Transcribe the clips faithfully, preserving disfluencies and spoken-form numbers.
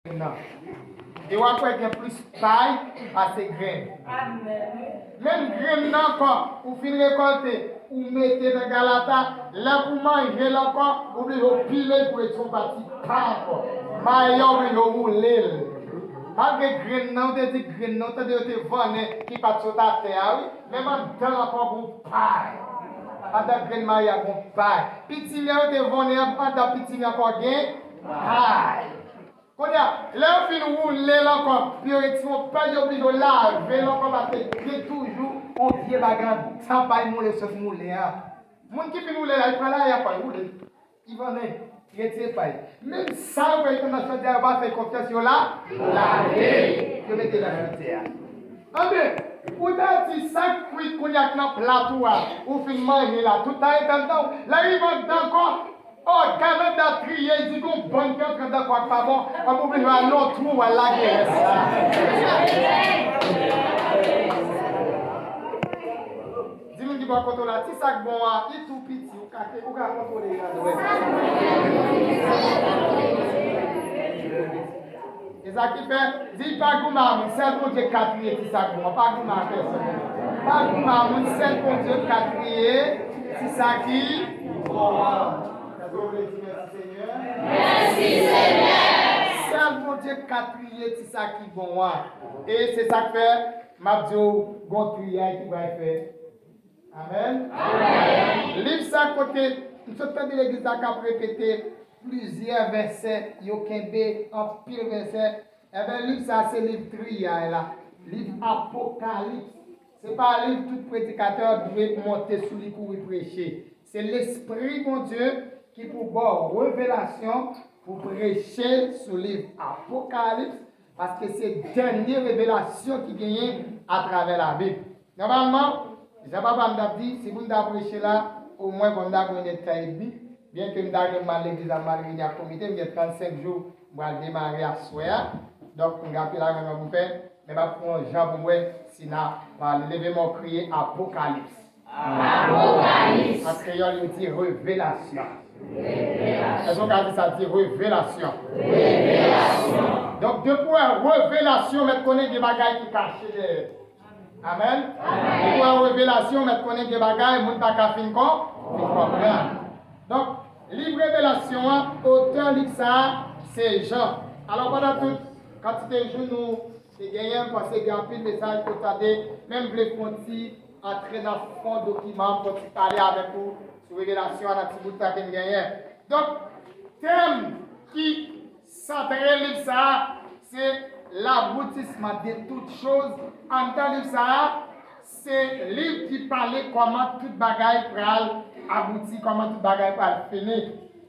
grenn nan. E w ap wè gen plis pay pase grenn. Menm grenn nan ankò, ou fin rekòlte, ou mete nan galata, lè pou manje l ankò, ou oblije w pile l pou retire yon pati pay ankò. Mayè oblije w woule l. Malgre grenn nan, ou te di grenn nan, ou tande yo te vannen ki pa t sot atè a, wi. Menm anndan ankò gon pay. Anndan grenn mayè a gon pay. Pitimi a yo te vannen an, anndan pitimi ankò gen pay. Kounye a, lè yo fin woule l ankò, pou yo retire yon pay, yo oblije yo lave l ankò, paske gen toujou yon vye bagay anndan pay moulen, sòs moulen an. Moun ki fin woule la, li pran layè ankò, li woule. Li vannen, li retire pay. Menm sa yo pran nan chodyè, yo pa fè konfyans, yo la, lave. Yo mete nan chodyè a. Anben, ou ta di sa k kwit kounye a k nan plat ou a, ou fin manje la, tout ta ret anndan w. Lè rive anndan ankò, ògàn anndan triye, di gon bann ki antre anndan kò a k pa bon, w ap oblije al nan twou, w al lage rès la. Di moun ki bò kote w la, ti sa k bon an, li tou piti, ou ka, ou ka kontwole l nan dwèt. E sa ki fè, di pa goumen a moun, sèl Bondye k ka triye ti sa k bon an, pa goumen a pèsonn. Pa goumen a moun, sèl Bondye k ka triye ti sa ki bon an. Èske w vle di mèsi Senyè? Mèsi Senyè! Sèl Bondye k ka triye ti sa ki bon an. E se sa k fè, m ap di w, gon triyay ki pral fèt. Amèn. Amèn. Liv sa kote m sot tande legliz la k ap repete plizyè vèsè, yo kenbe anpil vèsè. Enben, liv sa se liv triyay la, liv Apokalips. Se pa liv tout predikatè dwe monte sou li kouri preche. Se Lespri Bondye ki pou ba w revelasyon pou preche sou liv Apokalips, paske se dènye revelasyon ki genyen atravè Labib. Nòmalman, jan papa m t ap di, si pou m ta preche la, omwen fò m ta gen yon èdtan edmi, byenke m ta gen m al legliz la, m al reyini ak komite, m gen trannsenk jou, m pral demare aswè a. Donk, m gen anpil aranjman pou m fè, men m ap pran yon jan pou m wè si n a pale. Leve men w, kriye Apokalips. Apokalips. An kreyòl, yo di revelasyon. Revelasyon. Èske w ka di sa, di revelasyon? Revelasyon. Donk, depi w wè revelasyon, mèt konnen gen bagay ki kache dèyè. Amèn. Amèn. Depi w wè revelasyon, mèt konnen gen bagay moun pa ka fin kon-, fin konprann. Donk, liv Revelasyon an, otè liv sa a, se Jan. Alò, pandan tout kantite jou nou te genyen, m panse gen anpil mesaj pou tande, men m vle fè yon ti antre nan fon dokiman an, fè yon ti pale avèk ou sou Revelasyon an nan ti bout tan ke m genyen. Donk, tèm ki santre liv sa a, se laboutisman de tout choz. Anndan liv sa a, se liv ki pale kòman tout bagay pral abouti, kòman tout bagay pral fini.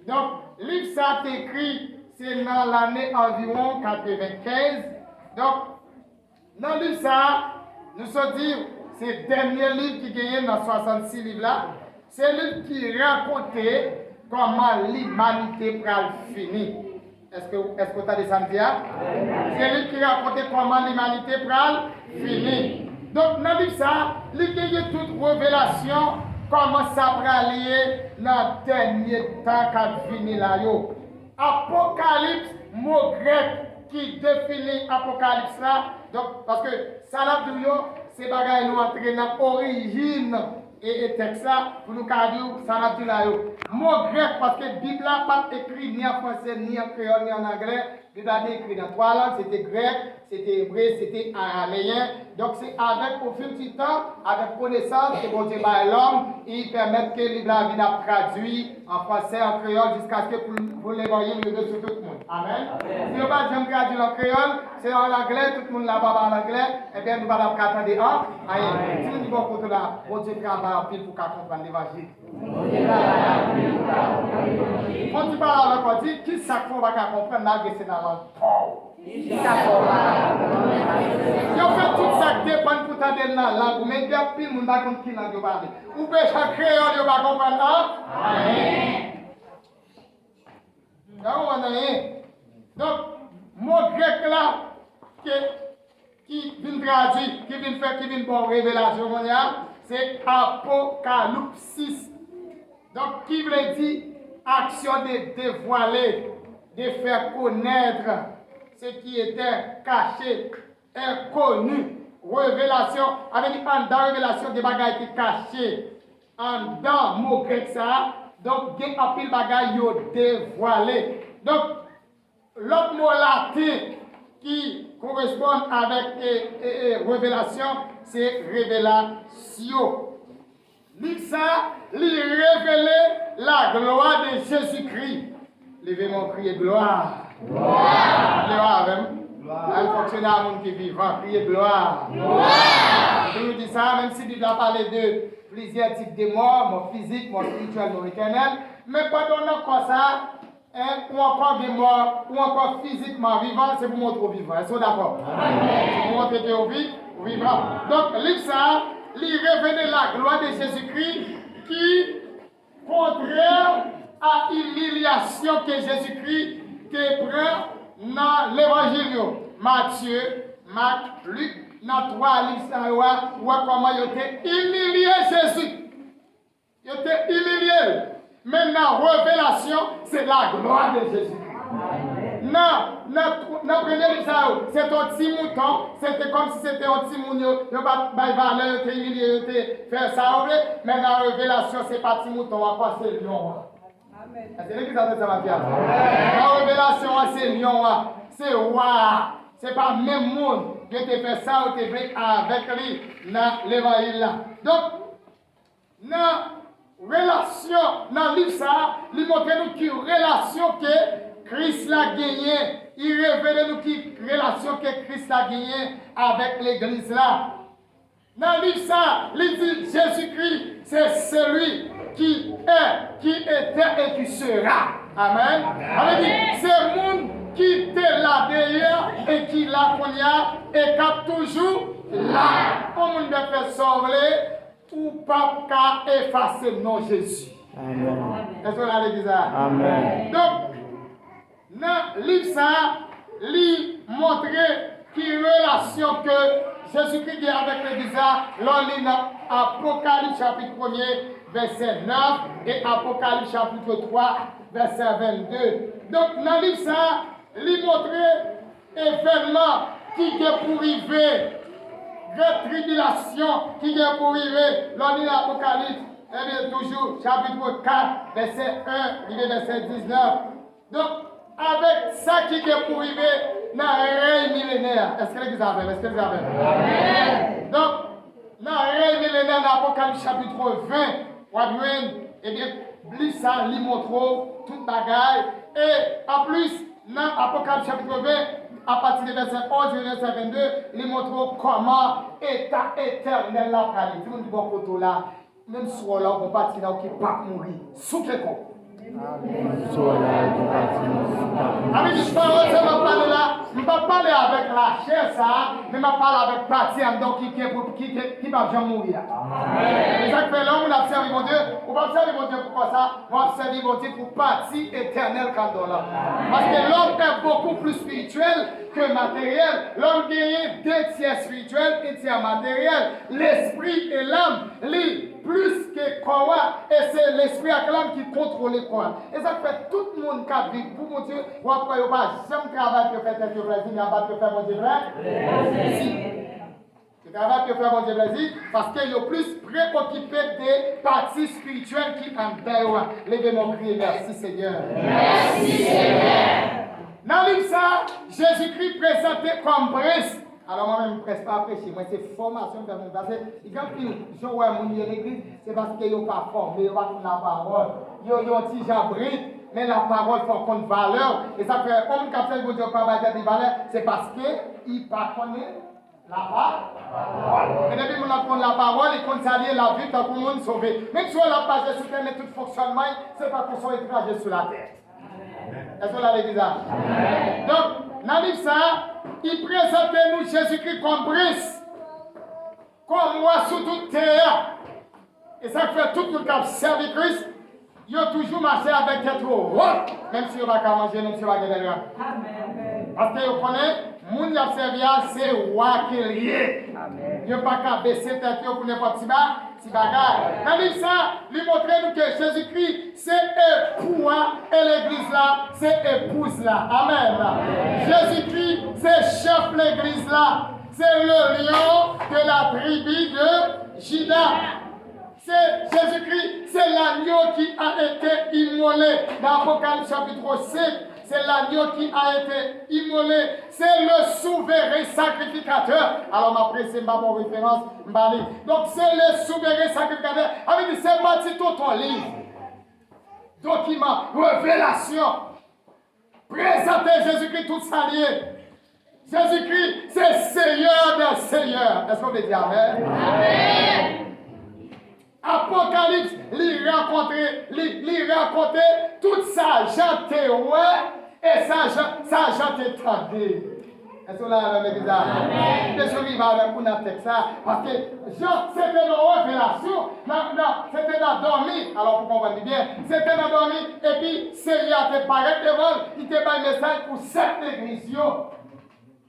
Donk, liv sa a te ekri, se nan lane anviwon katrevenkenz. Donk, nan liv sa a, nou sot di, se dènye liv ki genyen nan swasannsis liv la. Se liv ki rakonte kòman limanite pral fini. Èske, èske w tande sa m di a? Se liv ki rakonte kòman limanite pral fini. Donk, nan liv sa a, li genyen tout revelasyon kòman sa pral ye nan dènye tan k ap vini la yo. Apokalips, mo grèk ki defini Apokalips la, donk, paske sa n ap di w yo, se bagay nou antre nan orijin e, e tèks la, pou nou ka di w sa n ap di la yo. Mo grèk, paske Bib la pa t ekri ni an franse, ni an kreyòl, ni an anglè. Bib la te ekri nan twa lang, se te grèk, se te ebre, se te arameyen. Donk, se avèk, au fil du temps, avèk konesans ke Bondye bay lòm, e li pèmèt ke Bib la vin ap tradui an franse, an kreyòl, jiskaske pou, pou levanjil rive sou tout moun. Amèn. Si yo pa t janm tradui l an kreyòl, se an anglè, tout moun la pa pale anglè, ebyen, nou pa t ap ka tande an, anyen. Di moun ki bò kote w la, Bondye travay anpil pou w ka konprann levanjil. Fò w di pale avèk ou, di, ki sa k fè w pa ka konprann malgre se nan lang pa w? Yo fè tout sa k depann pou tande l nan lang ou, men gen anpil moun pa konn ki lang yo pale. Ou preche an kreyòl, yo pa konprann anyen. Yo pa konprann anyen. Donk, mo grèk la, ke ki vin tradui, ki vin fè, ki vin ba w revelasyon kounye a, se apokalipsis. Donk, ki vle di aksyon de devwale, de fè konèt. ce qui était caché, inconnu. Revelasyon, sa vle di anndan revelasyon, gen bagay ki kache anndan mo grèk sa a. Donk, gen anpil bagay yo devwale. Donk, lòt mo laten ki koresponn avèk e, e, e, revelasyon, se revelasyon. Liv sa a, li revele la gloire de Jésus-Christ. Leve men w, kriye glwa. Glwa! Leve avè m. Glwa! Al fonksyone a moun ki vivan, kriye glwa. Glwa! Toujou di sa, menm si Bib la pale de plizyè tip de mò, mò fizik, mò espirityèl, mò etènèl, men pandan w nan kò sa a, en, ou ankò gen mò, ou ankò fizikman vivan, se pou montre w vivan. Èske w dakò? Amèn. Se pou montre ke w vi-, w vivan. Donk, liv sa a, li revele la gloire de Jésus-Christ ki kontrè a imilyasyon ke Jezikri te pran nan levanjil yo. Matye, Mak, Lik, nan twa liv sa yo a, ou wè kòman yo te imilye Jezi. Yo te imilye l. Men nan Revelasyon, se la gloire de Jésus. Nan, nan, nan premye liv sa yo, se te yon ti mouton, se te kòmsi se te yon timoun yo, yo pa t bay valè, yo te imilye, yo te fè sa yo vle, men nan Revelasyon, se pa ti mouton ankò, se lyon an. Èske legliz la tande sa m ap di a? Nan Revelasyon an, se lyon an, se wa a. Se pa menm moun, yo te fè sa yo te vle avèk li nan levanjil la. Donk, nan relasyon, nan liv sa a, li montre nou ki relasyon ke Kris la genyen, li revele nou ki relasyon ke Kris la genyen avèk legliz la. Nan liv sa a, li di Jezikri, c'est celui qui est, qui était et qui sera. Amèn. Sa vle di, se moun ki te la deyè e ki la kounye a e k ap toujou la. Yon moun bèt fè sa w vle, ou p ap ka efase non Jezi. Amèn. Èske w la legliz la? Amèn. Donk, nan liv sa a, li montre ki relasyon ke Jezikri gen avèk legliz la, lè w li nan Apokalips chapit premye, vèsè nèf, e Apokalips chapit twa, vèsè vennde. Donk, nan liv sa a, li montre evènman ki gen pou rive, gran tribilasyon ki gen pou rive, lè w li nan Apokalips, ebyen, toujou, chapit kat, vèsè en, rive vèsè diznèf. Donk, avèk sa ki gen pou rive nan rèy milenè a. Èske legliz avè m? Èske legliz avè m? Amèn. Donk, nan rèy milenè, nan Apokalips chapit ven, w ap jwenn, ebyen, liv sa a, li montre w tout bagay. E, anplis, nan Apokalips chapit ven, apati de vèsè onz rive vèsè vennde, li montre w kòman eta etènèl la prale. Timoun ki bò kote w la, menm si w la, w gon pati nan ou ki p ap mouri. Souke kò w. Menm si w la, w gon pati nan ou ki p ap mouri. Ami, pawòl sa m ap pale la, m p ap pale avèk lachè sa a, men m ap pale avèk pati anndan w ki gen pou, ki, ki, ki p ap janm mouri a. Amèn. Se sa k fè lè yon moun ap sèvi Bondye, ou p ap sèvi Bondye pou kò sa, w ap sèvi Bondye pou pati etènèl k anndan w lan. Paske l'homme est beaucoup plus spirituel que matériel. Lòm genyen de tyè espirityèl, en tyè materyèl. Lespri e lanm, li plis ke kò a, e se lespri ak lanm ki kontwole kò a. E sa k fè tout moun k ap viv pou Bondye, w ap wè yo pa janm travay pou yo fè tèt yo plezi, men y ap bat yo fè Bondye plè-, plezi. Yo travay pou yo fè Bondye plezi, paske yo plis preokipe de pati espirityèl ki anndan yo a. Leve men w, kriye, mèsi, Senyè. Mèsi, Senyè. Nan liv sa a, Jezikri prezante kòm prens. Alò, mwen menm, m prèske pa preche. Mwen, se fòmasyon m fè moun pase. Gen anpil jan w wè moun ye legliz, se paske yo pa fòme, yo pa konn lapawòl. Yo, yo yon ti jan brit, men lapawòl fè w konn valè w. E sa k fè, yon moun k ap sèvi Bondye, pa bay tèt li valè, se paske li pa konnen lapawòl. E depi moun nan konn lapawòl, li konn sa l ye, l ap viv tankou moun sove. Menm si w wè l ap mache sou tè, men tout fonksyònman l, se tankou se yon etranje sou latè. Èske w la legliz la? Donk, nan liv sa a, li prezante nou Jezikri kòm prens, kòm wa sou tout tè a. E sa k fè tout moun k ap sèvi Kris, yo toujou mache avèk tèt yo wo, menm si yo pa ka manje, menm si yo pa gen dèdra. Paske yo konnen moun y ap sèvi a, se wa ke l ye. Yo pa ka bese tèt yo pou nenpòt ti bagay. Ti bagay. Nan liv sa, li montre nou ke Jezikri se epou a, e legliz la se epouz la. Amèn. Jezikri se chèf legliz la. Se le lion de la tribu de Juda. Se Jezikri, se l'agneau qui a été immolé. Nan Apocalypse chapitre cinq, c'est l'agneau qui a été immolé. C'est le souverain sacrificateur. Alò, m ap prese, m pa bon referans, m pa li. Donk, c'est le souverain sacrificateur. Sa vle di, se mati tonton liv. Dokiman, revelasyon. Prezante Jezikri tout sa l ye. Jezikri se Seyè dè seyè. Èske w vle di amèn? Amèn. Apokalips, li rakonte, li, li rakonte tout sa Jan te wè e sa Jan, sa Jan te tande. Èske w la avè m, legliz la? Amèn. Mesye, rive avè m pou nan tèks la, paske Jan, se te nan revelasyon, nan, nan, se te nan dòmi. Alò, pou konprann li byen, se te nan dòmi, epi Seyè a te parèt devan l, li te bay mesaj pou sèt legliz yo.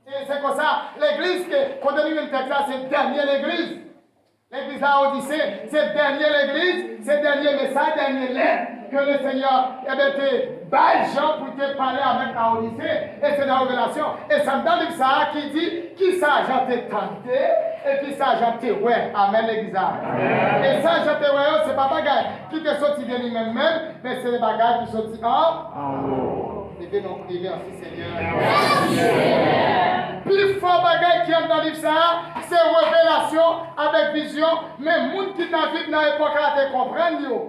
E se konsa, legliz ke, kote nou jwenn tèks la, se dènye legliz. Legliz Lawodise, se dènye legliz, se dènye mesaj, dènye lèt ke Lesenyè, ebyen, te bay Jan pou te pale avèk Lawodise, e se nan Revelasyon. E se anndan liv sa a ki di kisa Jan te tande e kisa Jan te wè. Amèn, legliz la. E sa Jan te wè yo, se pa bagay ki te soti de li menm menm, men se de bagay ki soti an. Anwo. Leve non, leve ansi, Senyè. Pi fò bagay ki anndan liv sa a, se revelasyon avèk vizyon, men moun ki t ap viv nan epòk la te konprann yo.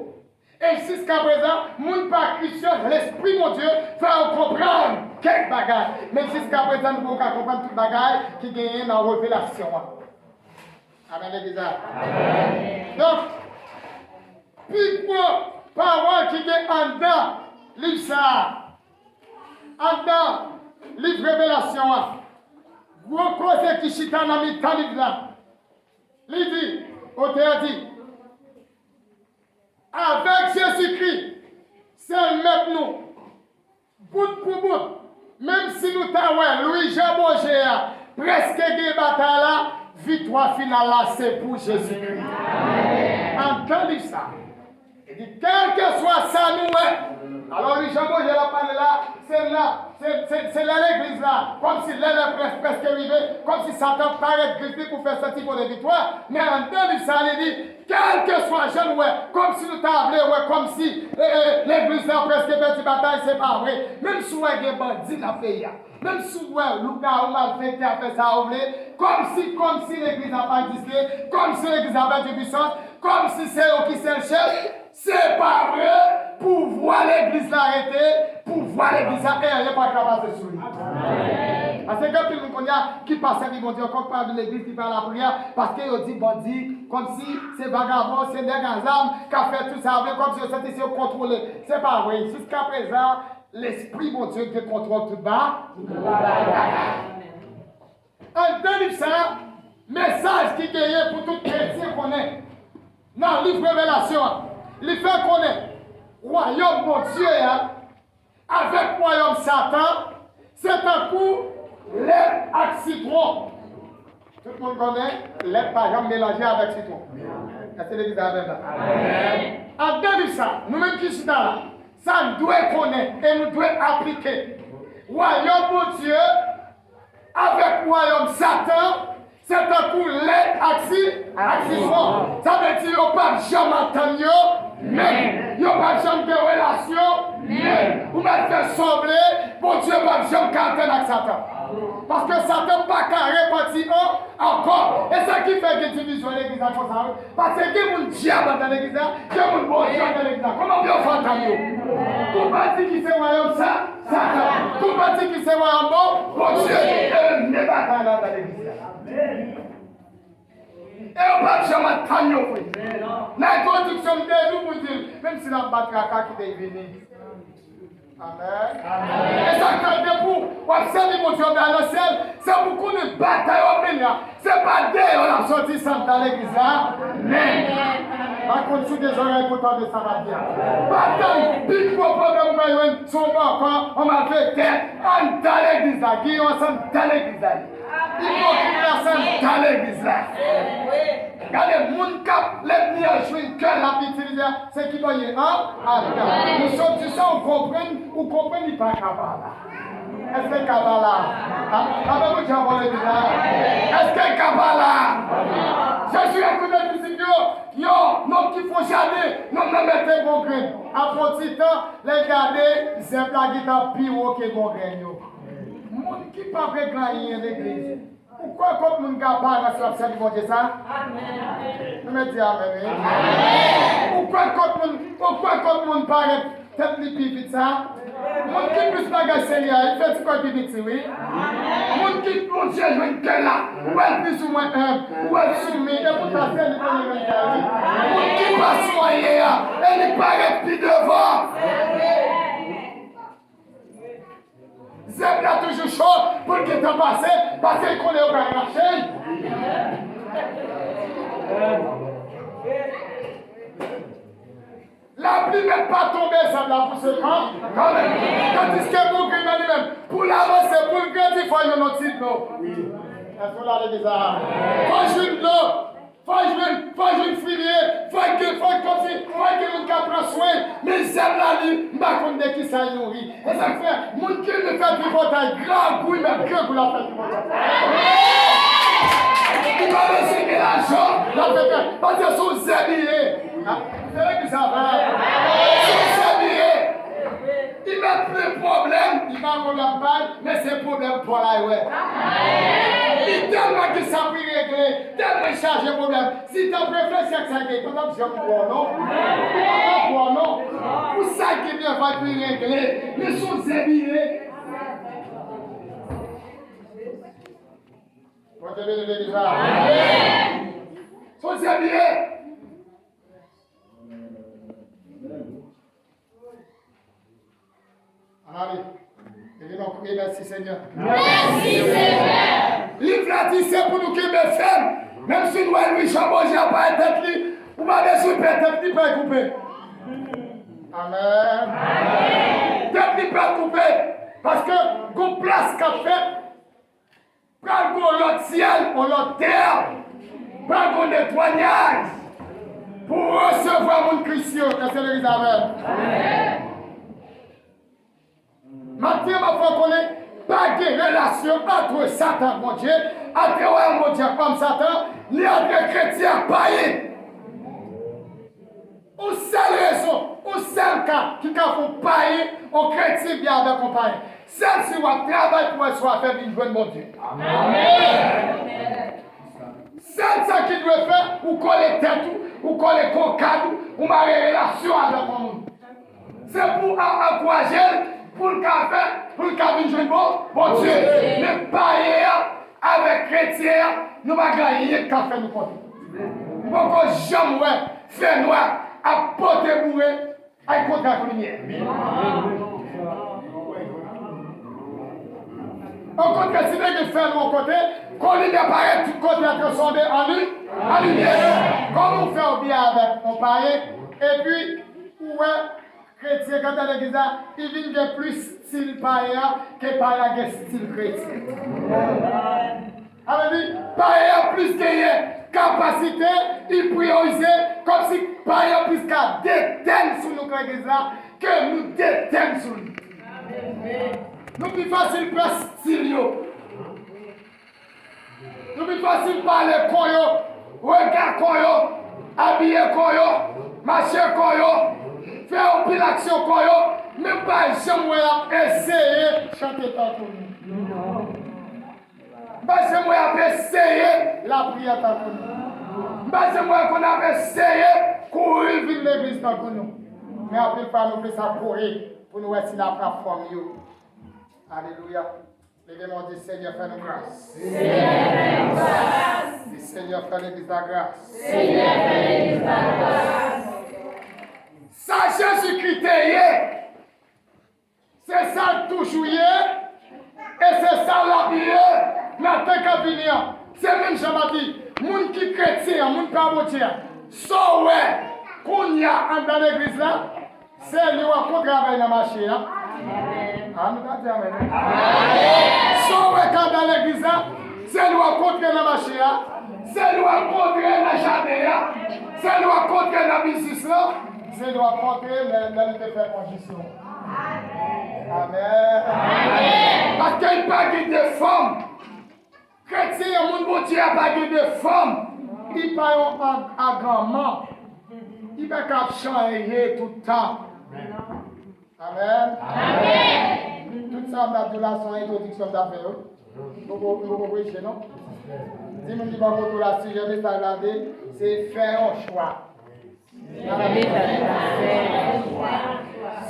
E jiskaprezan, moun pa Kris yo, Lespri Bondye fè yo konprann kèk bagay. Men jiskaprezan, nou poko ka konprann tout bagay ki genyen nan revelasyon an. Amèn, legliz la. Donk, pi gwo pawòl ki gen anndan liv sa a, anndan liv Revelasyon an, gwo koze ki chita nan mitan liv la. Li di, otè a di, avèk Jezikri, sèl Mèt nou, bout pou bout, menm si nou ta wè Louis Jean Beaugé a prèske gen batay la, viktwa final la se pou Jezikri. Anndan liv sa, li di, kèlkeswa sa nou wè. Alò, Louis Jean Beaugé l ap pale la, se la, se, se, se lè legliz la, kòmsi lè Lèprens prèske rive, kòmsi Satan parèt grif li pou fè santi kote viktwa, men anndan liv sa, li di, kèlkeswa jan nou wè, kòmsi nou ta vle wè, kòmsi, e, e, legliz la prèske pèdi batay, se pa vre. Menm si w wè gen bandi nan peyi a, menm si w wè lougawou, malfektè ap fè sa yo vle, kòmsi, kòmsi legliz la pa egziste, kòmsi legliz la pèdi pwisans, kòmsi se yo ki sèl chèf, se pa vre, pouvwa legliz la rete, pouvwa legliz la, e anyen pa ka pase sou li. Paske gen anpil moun kounye a ki pa sèvi Bondye ankò, ki pa vin legliz, ki pa lapriyè, paske yo di bandi, kòmsi se vagabon, se nèg a zam, k ap fè tout sa yo vle, kòmsi yo santi se yo k kontwole. Se pa vre. Jiskaprezan, Lespri Bondye gen kontwòl tout ba. Anndan liv sa a, mesaj ki genyen pou tout kretyen konnen nan liv Revelasyon an, li fè konnen wayòm Bondye a avèk wayòm Satan, se tankou lèt ak sitwon. Tout moun konnen, lèt pa janm melanje avèk sitwon. Èske legliz la avè m la? Anndan liv sa, nou menm ki chita la, sa n dwe konnen e nou dwe aplike. Wayòm Bondye avèk wayòm Satan, se tankou lèt ak si, ak sitwon. Sa vle di yo p ap janm antann yo menm. Yo p ap janm gen relasyon menm. Ou mèt fè sa w vle, Bondye p ap janm ka antann ak Satan. Paske Satan pa ka repanti an, ankò. E sa ki fè gen divizyon legliz la konsa, wi. Paske gen moun dyab anndan legliz la, gen moun Bondye anndan legliz la. Kòman pou yo fè antann yo? Tou pati ki se wayòm sa, Satan. Tou pati ki se wayòm bon, Bondye. E menm batay la anndan legliz la. E yo p ap janm antann yo vre. Nan entwodiksyon, m te di w pou di l, menm si n ap bat traka ki te vini. Amèn. E sa k fè depi w ap sèvi Bondye, w ap bay nan syèl, se pou konnen batay w ap mennen an, se pa deyò l ap soti, se anndan legliz la menm. Pa konn si w gen zòrèy pou tande sa m ap di a. Pa tann pi gwo pwoblèm ou bay jwenn se yon bòkò, yon malfektè, anndan legliz la, giyon an se anndan legliz la ye. Ipokrit la se anndan legliz la. Gade, moun k ap lènmi an jwenn kè l ap itilize a, se ki bò l ye an? Anndan. Nou sot di sa, ou konprann, ou konprann li pa ka pa la. Èske l ka pa la? A, a, men moun jan vòlè di la. Èske l ka pa la? Jezi rekonèt disip yo, yo, nonm ki fon jaden, nonm nan mete bon grenn. Apre yon ti tan, lè l gade, zèb la gentan pi wo ke bon grenn yo. Moun ki pa regle anyen legliz. Ou kwè kot moun gen aparans l ap sèvi Bondye sa? Amèn. Nou mèt di amèn, wi. Amèn. Ou kwè kot moun, ou kwè kot moun parèt tèt li pi vit sa? Moun ki plis bagay Senyè a, li fè ti kò l pi piti, wi. Moun ki Bondye jwenn kè la, ou wè l plis ou mwen enb, ou wè l soumi, e poutan se li Bondye jwenn kè, wi. Moun ki pa sou anyen an, e li parèt pi devan. Zèb la toujou cho pou l gentan pase, paske l konnen yo pral rache l. Lapli mèt pa tonbe, zèb la pouse kan, kanmenm. Tandiske bougri nan li menm, pou l avanse, pou l grandi, fò l jwenn yon ti dlo. Èske w la legliz la? Fò l jwenn dlo. Fò l jwenn, fò l jwenn fimye, fò l gen, fò l kòmsi, fò l gen moun k ap pran swen, men zèb la li, m pa konn de kisa l nouri. E sa k fè, moun ki vle fè tripotay, grangou, li menm grangou l ap fè tripotay. Li pa bezwen gen lajan, l ap fè fè, paske se yon zèb li ye. Se legliz sa vre. Se yon zèb li ye. Li mèt plen pwoblèm, li pa pwoblèm pa l, men se pwoblèm pa l la l wè. Li tèlman gen sa pou l regle, tèlman l chaje pwoblèm. Si l t ap reflechi ak sa l gen, li pa t ap janm pran w non. Li pa t ap pran w non. Pou sa l gen devan l pou l regle, men se yon zèb li ye. Bondye beni legliz la. Se yon zèb li ye. Ann ale. Leve men w, kriye, mèsi Senyè. Mèsi Senyè. Liv la di se pou nou kenbe fèm. Menm si nou wè Louis Jean Beaugé ap parèt tèt li, ou pa bezwen pè, tèt li pral koupe. Amèn. Tèt li pral koupe. Paske gon plas k ap fèt. Pral gen yon lòt syèl, yon lòt tè. Pral gen yon netwayaj pou resevwa moun Kris yo. Èske legliz la avè m? Maten, m ap fè w konnen, pa gen relasyon ant Satan ak Bondye, ant wayòm Bondye ak wayòm Satan, ni ant kretyen ak payen. Yon sèl rezon, yon sèl ka ki ka fè yon payen, yon kretyen byen avèk yon payen. Sèl si w ap travay pou wè si w a fè vin jwenn Bondye. Amèn. Sèl sa ki dwe fè, ou kole tèt ou, ou kole kokad ou, ou mare relasyon avèk yon moun. Se pou a- ankouraje l, pou l ka fè, pou l ka vin jwenn bon, Bondye. Men payen an avèk kretyen an, nou pa gen anyen k ka fè nou kontan. M poko janm wè fènwa ap pote boure, ay kontrè ak limyè. Okontrè, si te gen fènwa yon kote, kon limyè parèt, tout kote a transfòme an li, an limyè. Kòman w fè w byen avèk yon payen, epi ou wè kretyen k ap nan legliz la, li vin gen plis stil payen an ke payen an gen stil kretyen. Sa vle di, payen an plis genyen kapasite, li priyorize, kòmsi payen an plis ka detèn sou nou k legliz la, ke nou detèn sou li. Nou pi fasil pran stil yo. Nou pi fasil pale kon yo, rega kon yo, abiye kon yo, mache kon yo, fè anpil aksyon kon yo, men m pa janm wè y ap eseye chante tankou nou. M pa janm wè y ap eseye lapriyè tankou nou. M pa janm wè konn ap eseye kouri vin legliz tankou nou. Men anpil fwa nou plis ap kouri pou nou wè si n ap pran fòm yo. Alelouya. Leve men w, di, Senyè, fè nou gras. Di, Senyè, fè legliz la gras. Sa Jezikri te ye, se sa l toujou ye, e se sa l ap ye nan tan k ap vini an. Se menm jan m ap di, moun ki kretyen an, moun pa Bondye an, sa w wè kounye a anndan legliz la, se li w ap kontre avè l nan mache a. A, nou ta di amèn, wi. Sa w wè k anndan legliz la, se Se li w ap kontre nan mache a. Se li w ap kontre nan jaden an. Se li w ap kontre nan biznis lan. Se li w ap kontre lè, lè li te fè kondisyon. Amèn. Paske li pa gen de fanm. Kretyen, moun Bondye a pa gen de fanm. Li pa yon ag-, aganman. Li pa ka ap chanje tout tan. Amèn. Amèn. Tout sa m t ap di w la se yon entwodiksyon m t ap fè yo. M poko, m poko preche non. Di moun ki bò kote w la, sijè mesaj la de, se fè yon chwa.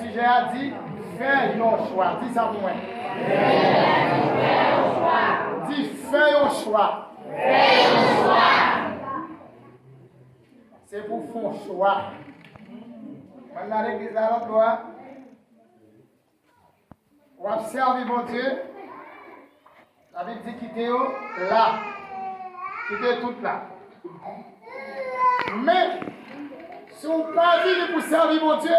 Sijè a di, fè yon chwa. Di sa pou mwen. Di, fè yon chwa. Se pou fè yon chwa. Mwen nan legliz la lòt bò a. W ap sèvi Bondye. Labib di kite yo la. Kite tout la. Men, si w pa vini pou sèvi Bondye,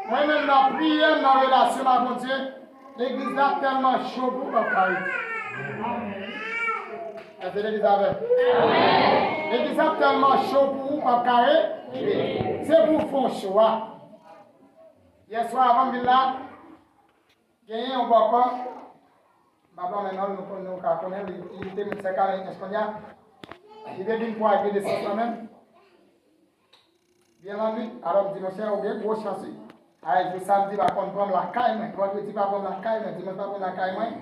mwen menm nan priyè m, nan relasyon m ak Bondye, legliz la tèlman cho pou w p ap ka rete. Èske legliz avè m? Legliz la tèlman cho pou w p ap ka rete. Se pou w fè yon chwa. Yèswa avan m vin la, genyen yon bòkò, m pa pran men non l, nou konn, nou ka konnen li, li te met sèkay, men kounye a, li te vin pou al gen desans lan menm. Byen lannwit, alò m di, monchè, ou gen gwo chans wi. Ay, jou samdi pa konn pran m lakay mwen, vandredi pa pran m lakay mwen, dimanch pa pran m lakay mwen.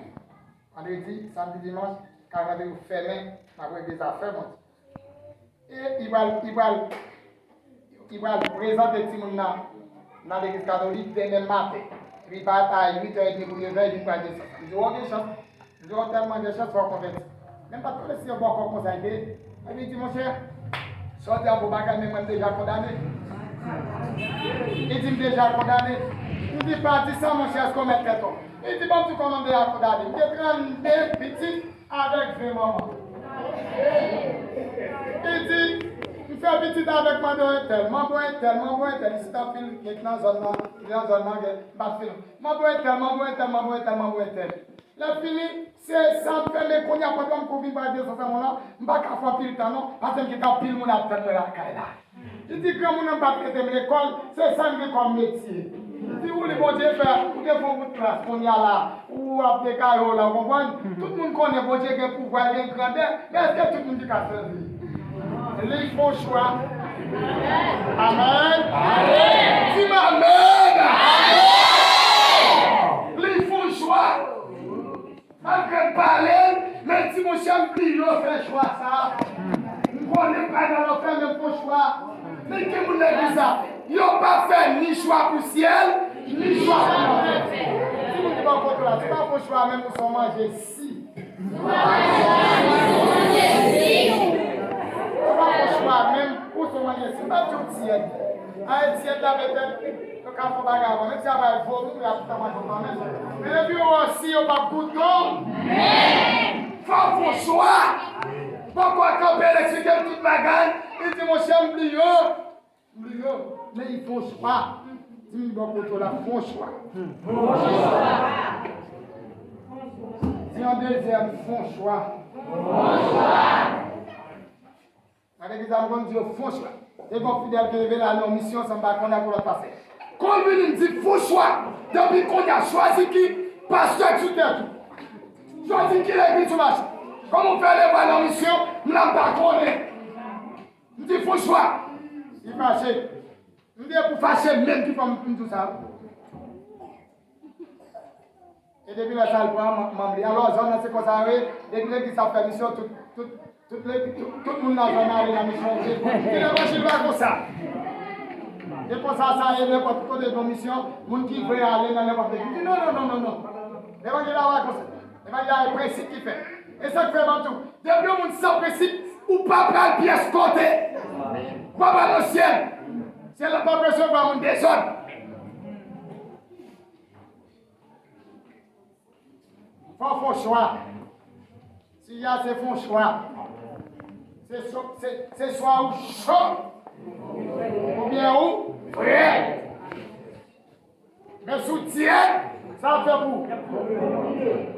Vandredi, samdi, dimanch, kay mwen te fèmen, m ap regle zafè mwen. E li pral, li pral, li pral prezante timoun nan, nan legliz katolik demen maten. Epi parèt a uit è edmi pou nèf è, li pral gen chans. Li di, w gen chans. Li di, w tèlman gen chans, fò w konvèti. Men m pa t konnen si yon bòkò konsa li te ye. Epi li di, monchè, sa w di a bon bagay, men mwen m deja kondane. Li di, m deja kondane. M di, pa di sa, monchè, èske w mèt tèt ou? Li di, ban m di w kòman m deja kondane. M gen trannde pitit avèk ven manman. Li di, m fè pitit avèk manbo entèl, manbo entèl, manbo entèl. Isit anpil, gen nan zòn nan, gen nan zòn nan, gen, m pa t fini. Manbo entèl, manbo entèl, manbo entèl, manbo entèl. Lè fini, se sa m fè, men kounye a pandan m kou vin pral desann sa mwen la, m pa ka fè anpil tan non, paske m gen anpil moun ap tann mwen lakay la. Li di, granmoun nan pa t mete m lekòl, se sa m gen kòm metye. Li di, ou li Bondye fè, ou te fè yon bout klas, kounye a la, ou ap degaje w la, ou konprann? Tout moun konnen Bondye gen pouvwa, gen grandè, men èske tout moun ki ka sèvi? Li fè yon chwa. Amèn. Di m amèn. Li fè yon chwa. Malgre m pale l, men ti monchè m bliye w fè chwa sa. M konnen m pa nan lanfè, men m fè chwa. Men gen moun legliz la, yo pa fè ni chwa pou syèl, ni chwa pou lanfè. Di moun ki bò kote w la, si w pa fè chwa, menm ou se yon manje si. Si w pa fè chwa, menm ou se yon manje si. M pa di w ti èd. A, ti èd la petèt. Yo ka fè bagay avan, menm si a bay vomi, y ap tann avan kanmenm. Men depi yo wè w si, yo p ap goute w. Men! Fò w fè yon chwa! Bòkò kanpe, l eksplike m tout bagay. Li di, monchè, m bliye w. M bliye w. Men li fè yon chwa. Di moun bò kote w la, fè yon chwa. Di yon dezyèm, fè yon chwa. Nan legliz la, m konn di yo fè yon chwa. Te gen yon fidèl ki leve l al nan yon misyon san m pa konnen ak yon lòt pastè. Kon l vini, m di, fè yon chwa. Depi kounye a, chwazi ki pastè k sou tèt ou. Chwazi ki legliz ou mache. Kòman w fè leve al nan yon misyon, m la m pa konnen. M di, fè yon chwa. Li fache. M di, e pou fache menm ki fè m di w sa. E depi lè sa a, l pran manm, manm li. Alò, zòn nan se konsa yo ye. Depi legliz sa ap fè misyon, tout, tout, tout, le, tout, tout moun nan zòn nan ale nan misyon. Se, se levanjil pa konsa. E konsa sa ye, nenpòt kote gen misyon, moun ki vle ale nan nenpòt legliz. Di non, non, non, non, non. Levanjil la pa konsa. Levanjil la, e prensip ki fè. E sa k fè m ap di w, depi yon moun san prensip, ou pa pral pyès kote. Ou pa pral nan syèl. Syèl la p ap resevwa moun dezòd. Fò w fè yon chwa. Sijè a se fè yon chwa. Se so-, se, se swa ou cho, oubyen ou frèt. Men si w tyèd, sa ap fè pou ou.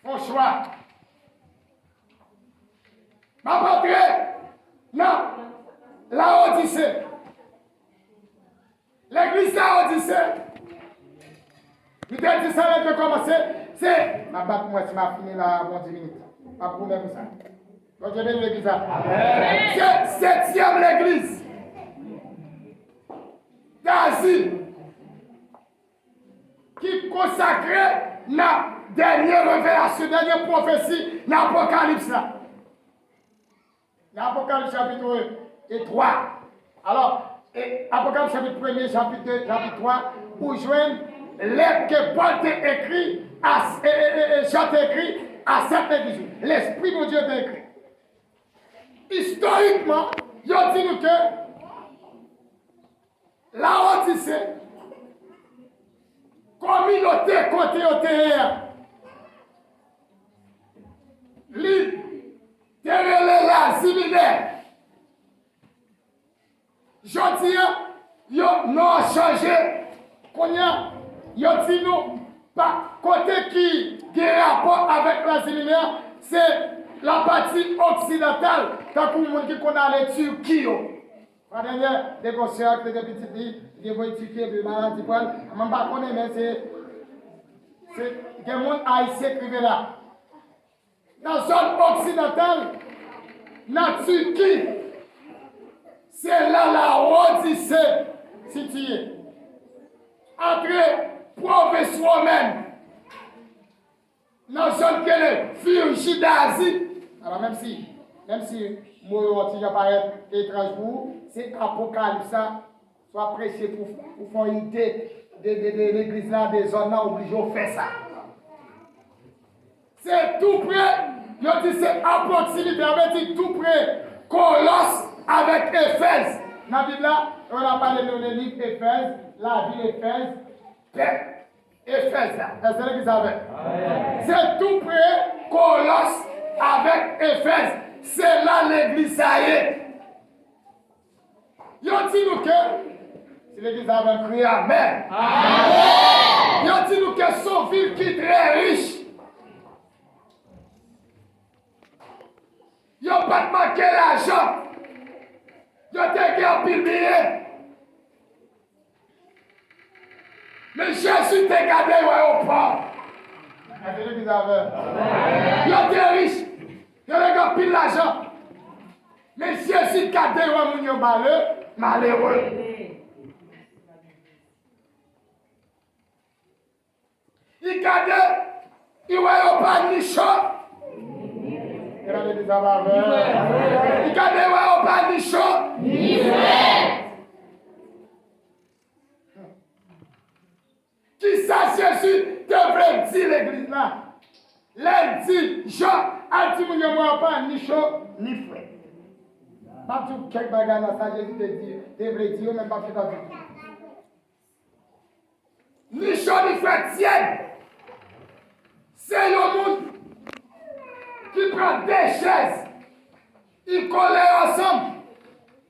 yon chwa. M ap antre nan Lawodise. Legliz Lawodise, li te di sa lè l te kòmanse, se, m ap bat pou mwen si m ap fini la, bon, dis minit. M ap goumen pou sa. Bondye beni legliz la. Se setyèm legliz d'Azi ki konsakre nan dènye revelasyon, dènye pwofesi nan Apokalips la. Nan Apokalips chapit twa. Alò, e, Apokalips chapit premye, chapit de, chapit twa, ou jwenn lèt ke Pòl te ekri a, e, e, e, e, Jan te ekri a sèt legliz yo. Lespri Bondye te ekri. Istorikman, yo di nou ke Lawodise, kominote kote yo te ye a, li te rele Lazi Minè. Jodi a, yo, non an chanje. Kounye a, yo di nou, pa, kote ki gen rapò avèk Lazi Minè, se lapati oksidantal, tankou moun ki konn ale Tiki yo. Fwa dènyè, te gon sè ki te gen pitit li, li te voye Tiki, epi maladi pran l. Mwen m pa konnen, men se, se, gen moun Ayisyen k rive la. Nan zòn oksidantal, nan Tiki, se la Lawodise sitiye. Antre pwovens womèn, nan zòn ki rele Friji d'Azi. Alò, menm si, menm si mo yo yon ti jan parèt etranj pou ou, se Apokalips la, swa preche pou, pou fè yon ide de, de, de legliz la, de zòn nan, oblije w fè sa. Se tou pre, yo di se a pwoksimite, sa vle di tou pre Kolòs avèk Efèz. Nan Bib la, yo la pale nou de liv Efèz, lavil Efèz, pèp Efèz la. Èske legliz avè m? Se tou pre Kolòs avèk Efèz. Se la legliz sa ye. Yo di nou ke, si legliz avè m, kriye amèn. Yo di nou ke se yon vil ki trè rich. Yo pa t manke lajan. Yo te gen anpil byen. Men Jezi te gade yo, yo pòv. Èske legliz avè m? Yo te rich. Yo te gen anpil lajan. Men Jezi gade yo, moun yo male, malere. Li gade, li wè yo pa ni cho. Gade legliz avè m. Li gade, li wè yo pa ni cho, ni frèt. Kisa Jezi te vle di legliz la? Lè l di Jan, al di moun yo, mwen pa ni cho, ni frèt. M ap di w kèk bagay nan sa Jezi te di, te vle di yo, men m p ap fè sa di. Ni cho, ni frèt, tyèd. Se yon moun ki pran de chèz. Li kole yo ansanm,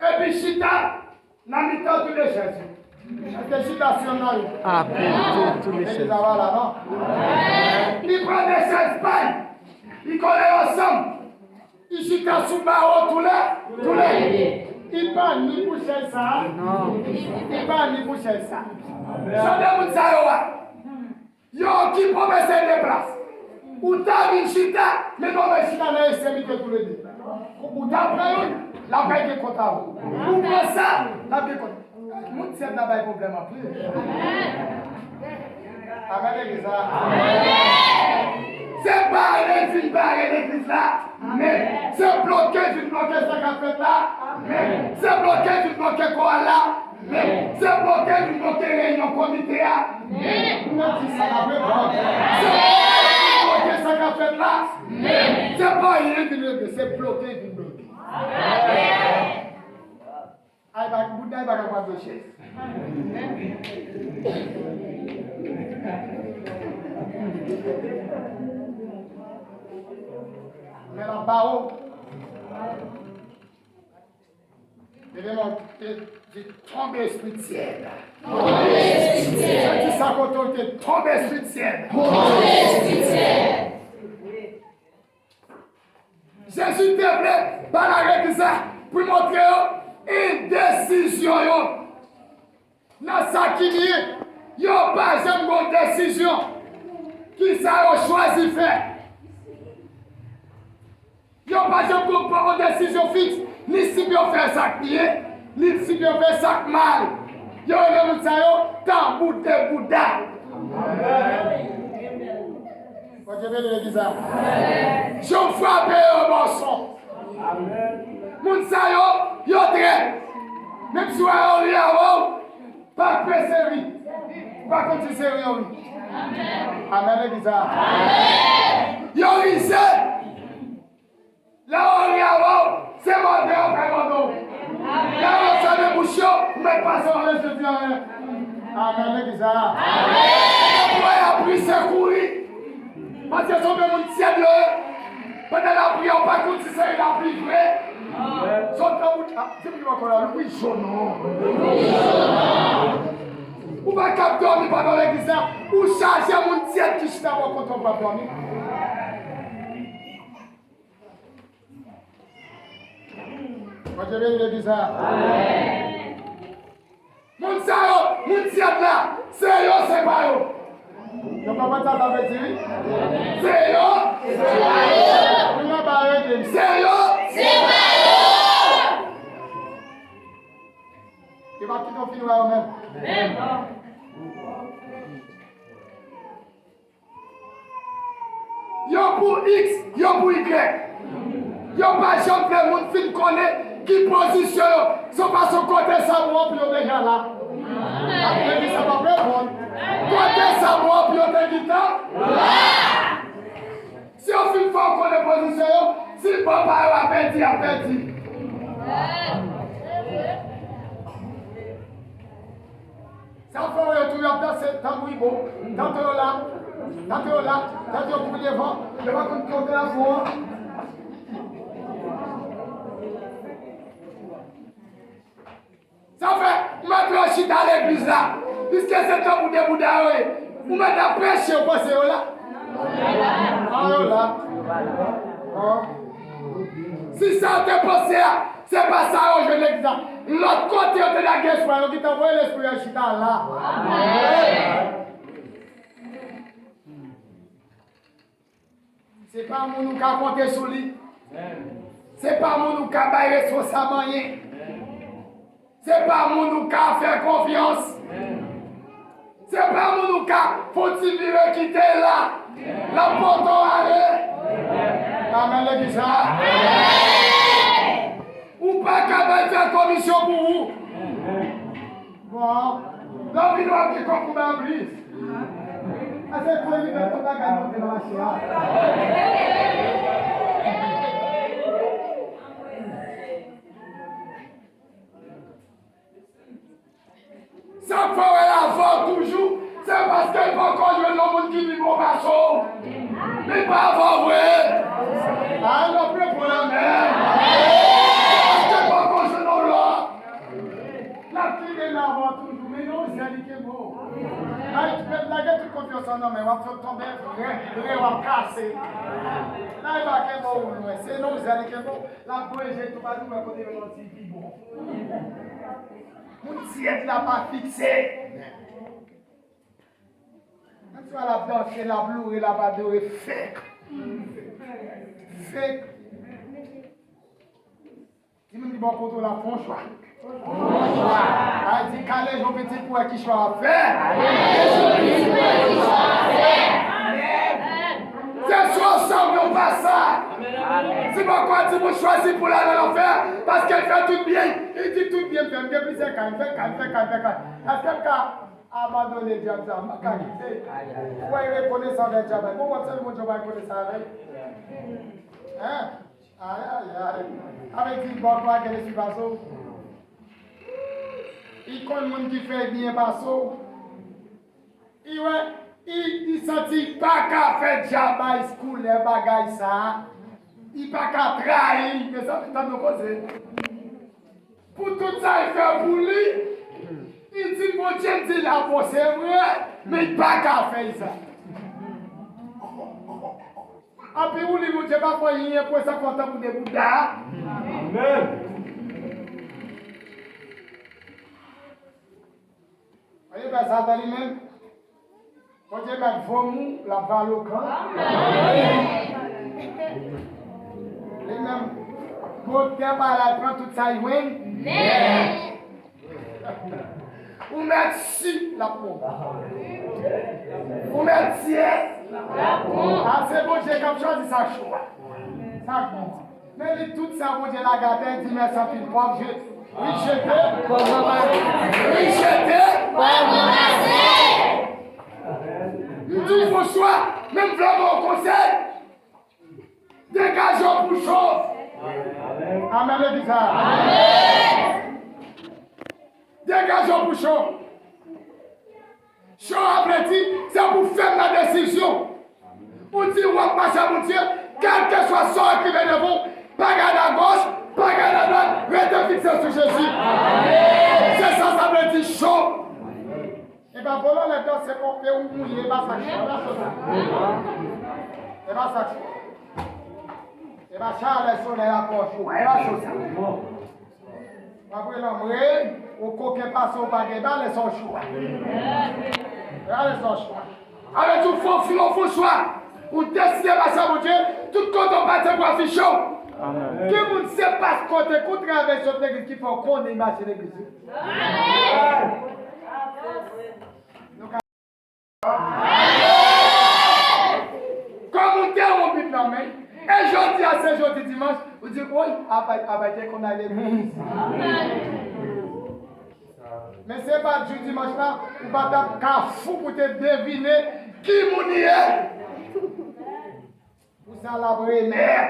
epi chita nan mitan tou de chèz yo. Èske chita sou yon nan yo? Amen. Tou, tou de chèz. Legliz la pa la, non? Li pran de chèz pa l, li kole yo ansanm, li chita sou bawo tou le, tou le. Li pa ni pou chèz sa a, li pa ni pou chèz sa a. Jan de moun sa yo a. Yo okipe w, mesye, de plas. Ou ta vin chita, men nou vin chita nan ekstremite toulede. Ou ta pran youn, l ap gen kont avè w. Ou pran sa, l ap gen kont. Moun syèl la bay pwoblèm anpil. Amèn, legliz la. Se bare vin bare legliz la. Men se bloke vin bloke sa k ap fèt la. Men se bloke vin bloke koral la. Men se bloke vin bloke reyinyon komite a. Men nou di sa n ap reponn. Se bloke vin bloke sa k ap fèt la. Men se pa anyen vin regle, se bloke vin bloke. Ay, ba, bout ay, ba, kapab de chèz. Men la ba ou. Leve men w, di, tonbe espri tyèd. Tonbe espri tyèd. Di sa kote w te, tonbe espri tyèd. Tonbe espri tyèd. Jezi te vle ba legliz la pou l montre yo endesizyon yo nan sa ki byen. Yo pa janm gen yon desizyon. Kisa yo chwazi fè? Yo pa janm pran yon desizyon fiks, ni si pou yo fè sa k byen, ni si pou yo fè sa k mal. Yo rele moun sa yo tanbou de bouda. Bondye beni legliz la. Jan w frape yo, bòson. Moun sa yo, yo trèt. Menm si w wè yo ri avè w, pa prese ri. Ou pa konn si se ri yo ri. Amèn, legliz la. Yo rize. Lè yo ri avè w, se mòde yo pral mòde w. Lè yo fèmen bouch yo, ou mèt pase yo anlè jodi a. Amèn, legliz la. Lè yo ap ri, se kouri. Paske se yon moun tyèd yo ye. Pandan l ap ri a, ou pa konn si se ri l ap ri vre. Sot nan bout, ah, di m ki bò kò la, Lwi Jonon. Ou pa kab dòmi pandan legliz la. Ou chaje moun tyèd ki chita bò kote w pou ap dòmi. Bondye beni legliz la. Moun sa yo, moun tyèd la, se yo, se pa yo. Nou konprann sa sa vle di, wi? Se yo, se pa yo. Nou nan ba yo ede m. Se yo, se pa yo. Yo pa kite w fin wè yo menm. Yo pou X, yo pou Y. Yo pa janm fè moun fin konnen ki pozisyon yo. Se yon fason kote sa bon pou yo deja la. Apre di sa p ap reponn. Kote sa bon pou yo te gentan la. Si yo fin fè w konnen pozisyon yo, si bò pa yo a pèdi, y ap pèdi. Sa fè w wè yo tou y ap danse tanbou ibo, tanto yo la, tanto yo la, tanto yo kouri devan, yo pa konn kote y ap fon an. Sa fè, m ap yo chita legliz la, piske se tanbou de bouda yo ye. Ou mèt ap preche, ou panse yo la? A, yo la. An. Si sa yo te panse a, se pa sa yo jwenn legliz la. Lòt kote yo te lage espwa, yo gentan voye lespri yo chita la. Se pa moun ou ka konte sou li. Se pa moun ou ka bay responsab anyen. Se pa moun ou ka fè konfyans. Se pa moun ou ka fè yon ti vire kite l la. L ap pote w ale. Amèn, legliz la. Ou pa ka bay fè komisyon pou ou. Bon, lè w vin w ap gen kòb pou bay plis. Ase kou li fè tout bagay monte nan mache a. Sa k fè w wè l avè w toujou, se paske l poko jwenn yon moun ki pi bon pase w. Li pa avè w vre. A, l ap reponn amèn. Se paske l poko jwenn yon lòt. L ap kenbe l avè w toujou, men nan yon zè li kenbe w. Lage tout konfyans an nan men, w ap fè w tonbe, ren, ren w ap kase. La, li pa kenbe w lwen, se nan yon zè li kenbe w. L ap pwoteje tou, pa di w wè kote yo yon ti pi bon. Moun syèk la pa fikse. Menm si w al ap danse, l ap loure, l ap adore, fake. Fake. Timoun ki bò kote w la, fè yon chwa. Fè yon chwa. Al di, kale je w pitit pou wè ki chwa w ap fè. Kale je w pitit pou wè ki chwa w ap fè. Se swa w sanble w pa sa. Si poko di moun chwazi pou l al nan lanfè, paske l fè tout byen, li di tout byen m fè, m gen plizyè kay, m fè kay, m fè kay, m fè kay. Èske m ka abandone dyab sa, m pa ka kite? Ou wè, rekonesan avèk dyab la. Bon, w ap sèvi Bondye, w pa rekonesan avè l? Hein? Ay, ay, ay. Sa vle di bò kote w a gen lespri pase w. Li konn moun ki fè byen pase w. Li wè, li, li santi li pa ka fè djabais koulè bagay sa a. Li pa ka trayi, mezanmi, tande yon koze. Pou tout sa l fè pou li, li di Bondye, m di l a bon, se vre, men li pa ka fè sa. Anpi ou li Bondye pa fè anyen pou sa kontan pou de bouda. Amèn. Ayi, bèl Satan li menm. Bondye mèt vomi w, l ap vale w kan. Li menm, botè pa la pran tout sa l jwenn. Ou mèt si l ap pran. Ou mèt si l ap pran. A se Bondye k ap chwazi sa k cho a. Sa k bon. Men li tout sa Bondye lage atè, di mèsi anpil pòv je, wi jete, pòv ranmase, wi jete, pòv ranmase. M di w fon chwa, men m vle ba w konsèy. Degaje w pou cho. Amèn, legliz la. Degaje w pou cho. Cho a vle di, se pou fèm nan desizyon. Ou di w ap mache ak Bondye, kèlkeswa sa w ap rive devan w, pa gade agòch, pa gade adwat, rete fikse sou Jezi. Se sa sa vle di cho. E pa vòlò lè danse konpe ou mouye, e pa sa k cho, e pa cho sa. E pa sa k cho. E pa chalè solèy la fè w cho, e pa cho sa. W ap rele anmwe, ou koken pase w pa gen, e pa lè sa w cho a. E pa lè sa w cho a. Alè di w fè w fè w fè w chwa. Ou deside mache ak Bondye, tout kote w pase pou afiche w. Gen moun se pas kote kou travèse sot legliz ki fè w konnen mache legliz wi. Kòm ou te yon bib nan men, e jodi a se jodi dimanch, ou di, woy, apa, apa te konn al legliz. Men se pa t jou dimanch la, ou pa t ap ka fou pou te devine ki moun li ye. Pou sa l ap remèt.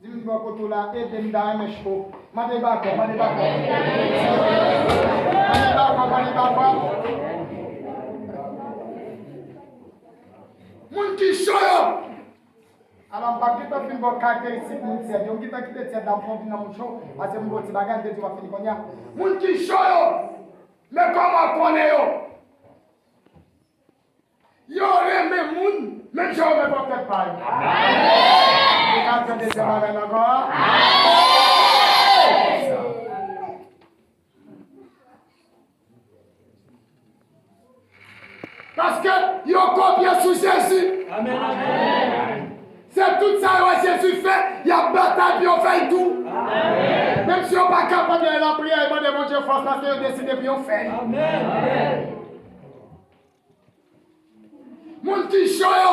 Di m bò kote w la, ede m ta renmen cho. Mande bakò, mande bakò. Mande bakò, mande bakò. Moun ki cho yo. Alò, m p ap gentan fin ba w karakteristik moun tyèd yo. M gentan kite tyèd la pou m vin nan moun cho. Paske m gen yon ti bagay, m te di w ap fini kounye a. Moun ki cho yo. Men kòman w konnen yo? Yo renmen moun, menm jan yo renmen pwòp tèt pa yo. Ou ka di yon dezyèm bagay la ankò? Paske yo kopye sou Jezi. Se tout sa yo wè Jezi fè, y ap batay pou yo fè l tou. Menm si yo pa kapab, yo al lapriyè, yo mande Bondye fòs paske yo deside pou yo fè l. Moun ki cho yo,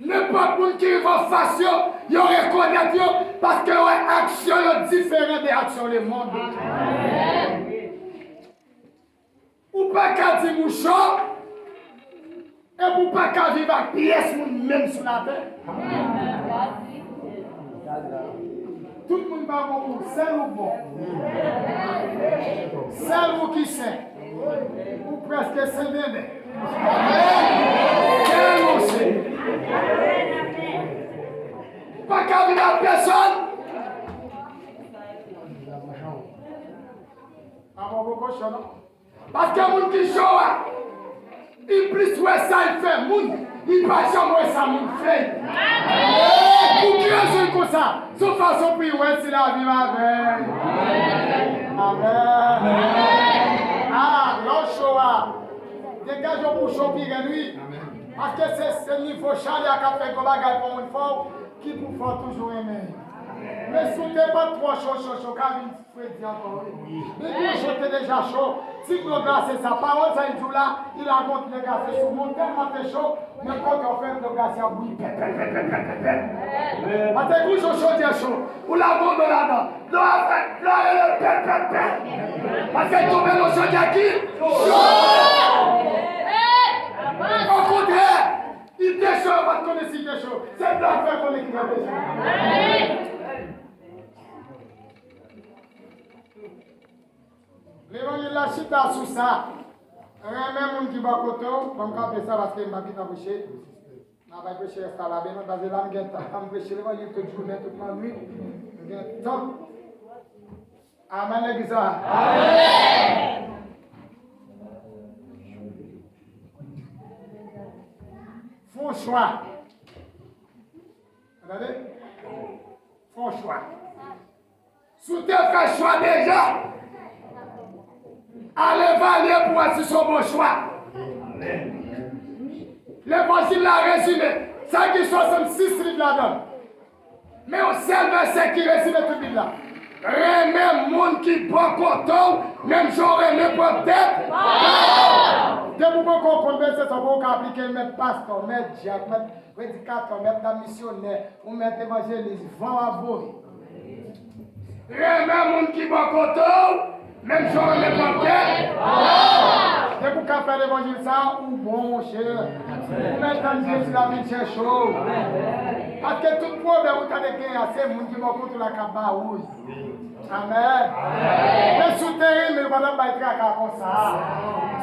nenpòt moun ki rive anfas yo, yo rekonèt yo, paske yo wè aksyon yo diferan de aksyon lemonn. Ou pa ka di m ou cho, epi ou pa ka viv ak pyès moun menm sou latè. Tout moun pa bon pou ou, sèl ou k bon. Sèl ou ki sen. Ou prèske sen denden. Sèl ou sen. Ou pa ka vin ak pèsòn. Avan ou poko cho non. Paske moun ki cho a, li plis wè sa l fè moun, li pa janm wè sa moun fè l. Pou ki rezon l konsa? Se yon fason pou l wè si l ap viv avè l. Amèn. Ah, lè w cho a, degaje w pou cho pi rèd wi. Paske se, se nivo chalè a k ap fè gwo bagay pou moun fè w, ki pou fè w toujou renmen. Men si w te pa t twò cho, cho, cho ka vin fredi ankò wi. Depi yon cho te deja cho, ti dlo glase sa, pawòl sa li di w la, li lage yon dlo glase sou moun, tèlman te cho, men kote w fè dlo glase a bouyi pèt, pèt, pèt. Paske kou cho chodyè cho, ou lage yon dlo ladan, dlo a fè, dlo a rele pèt, pèt, pèt. Paske l tonbe nan chodyè ki cho. Okontrè, li te cho, yo pa t konnen si l te cho. Se dlo a fè konnen ki te cho. Levanjil la chita sou sa. Renmen moun ki bò kote w. Ban m kanpe sa paske m p ap gentan preche. M ap bay preche rès la la, men paske la m gen tan. M preche levanjil tout jounen, tout lannwit. M gen tan. Amèn, legliz la. Amèn. Fè yon chwa. Tande? Fè yon chwa. Si w te fè chwa deja, al evalye pou w wè si se yon bon chwa. Levanjil la rezime. Sa gen swasannsis liv ladan l. Men yon sèl vèsè ki rezime tout Bib la. Renmen moun ki bò kote w, menm jan w renmen pwòp tèt pa w. Depi w poko konn vèsè sa, w poko ka aplike l, mèt pastè, mèt dyak, mèt predikatè, mèt dam misyonè, ou mèt evanjelis, van w ap voye. Renmen moun ki bò kote w, menm jan w renmen pwòp tèt pa w. Depi w ka fè levanjil sa, ou bon, monchè. Ou mèt tann Jezi la vin chèche w. Paske tout pwoblèm ou ta dwe genyen an, se moun ki bò kote w la k ap ba ou l. Amèn. Men si w te renmen, ou pa t ap bay traka konsa.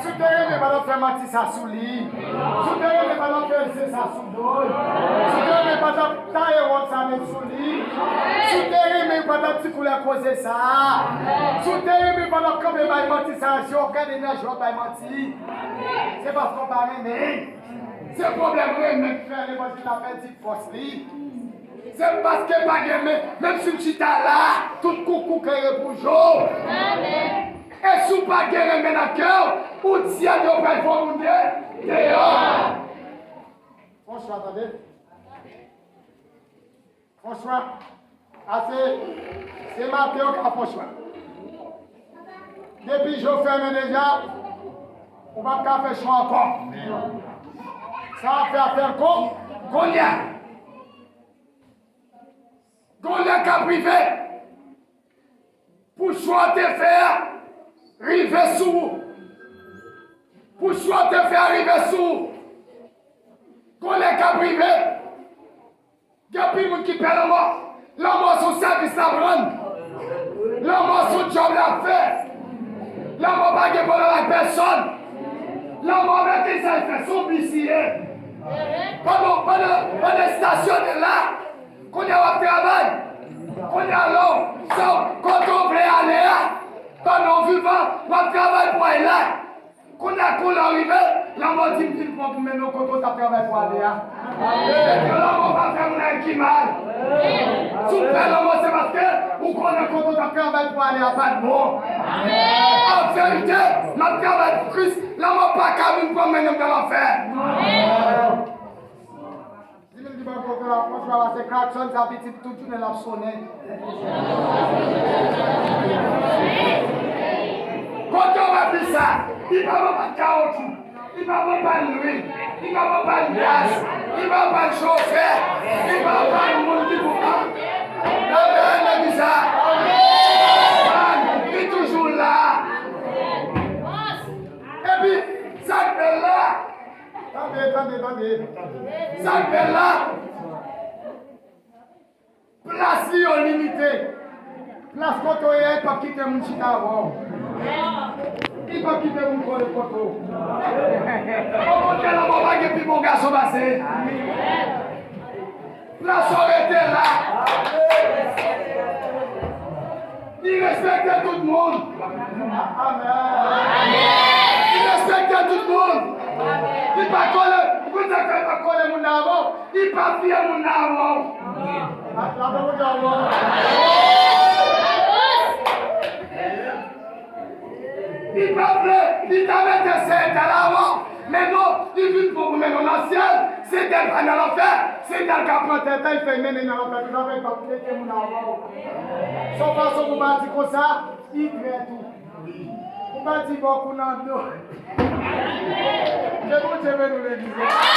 Si w te renmen, ou pa t ap fè manti sa sou li. Si w te renmen, ou pa t ap fè ze sa sou do l. Si w te renmen, ou pa t ap taye wòb sa met sou li. Si w te renmen, ou pa t ap di koulè koze sa. Si w te renmen, ou pa t ap kanpe bay manti sa, je w gade nan je w ap bay manti. Se paske w pa renmen. Se pwoblèm renmen k fè levanjil la pèdi fòs li. Se paske pa gen men, menm si m chita la, tout koukou klere pou je w. E si w pa gen renmen nan kè w, ou di a yo pral fè w moun de, deyò. Fè yon chwa, tande. Fè yon chwa. A se, se maten w ka fè yon chwa. Depi je w fèmen deja, ou p ap ka fè chwa ankò. Sa w ap fè a fè l kon, kounye a. Gon lè k ap rive pou chwa w te fè a rive sou ou. Pou chwa w te fè a rive sou ou. Gon lè k ap rive. Gen anpil moun ki pè lanmò. Lanmò se yon sèvis l ap rann. Lanmò se yon djòb l ap fè. Lanmò pa gen pwoblèm ak pèsòn. Lanmò, men ki sa l fè, se yon bis li ye. Pandan, pandan, pandan l estasyone la, kounye a w ap travay. Kounye a la, sa w, kote w vle ale a, pandan w vivan, w ap travay pou w al la. Kounye a, kou lè w rive, lanmò di m vin pran pou mennen w kote w t ap travay pou ale a. Epi lanmò pa fè moun anyen ki mal. Si w pè lanmò, se paske ou konnen kote w t ap travay pou ale a pa t bon. An verite, m ap travay pou Kris, lanmò pa ka vin pran m mennen m nan lanfè. Di moun ki bò kote w la, Franchwa, la se klaksòn sa pitit tout jounen l ap sonnen. Kote w ap di sa? Li pa bon pa kawotchou, li pa bon pa lwil, li pa bon pa gaz, li pa bon pa chofè, li pa bon pa moun ki pou pa. Nan legliz la, li toujou la. Epi, sa k bèl la, Tande, tande, tande. Sa k bèl la, plas li yo limite. Plas kote w ye a, li p ap kite moun chita avè w. Li p ap kite moun kole kote w. Okontrè, lanmò pa gen pi bon gason pase. Plas ou rete la. Li respekte tout moun. Amèn. Li respekte tout moun. Li pa kole. Ou konn sa k fè li pa kole moun nan avè w? Li pa fiye moun nan avè w. La, la, bon, bon, bon. Li pa vle, li ta mete Seyè ta la avan, men non, li vin pran pou mennen w nan syèl. Seyè pa nan lanfè, Seyè ka pran tèt la, li fè mennen nan lanfè, tou sa fè li pa mete moun avan w. Son fason pou pa di konsa, li trèt ou. Pou pa di bò kou nan do. Ke Bondye beni w, legliz la.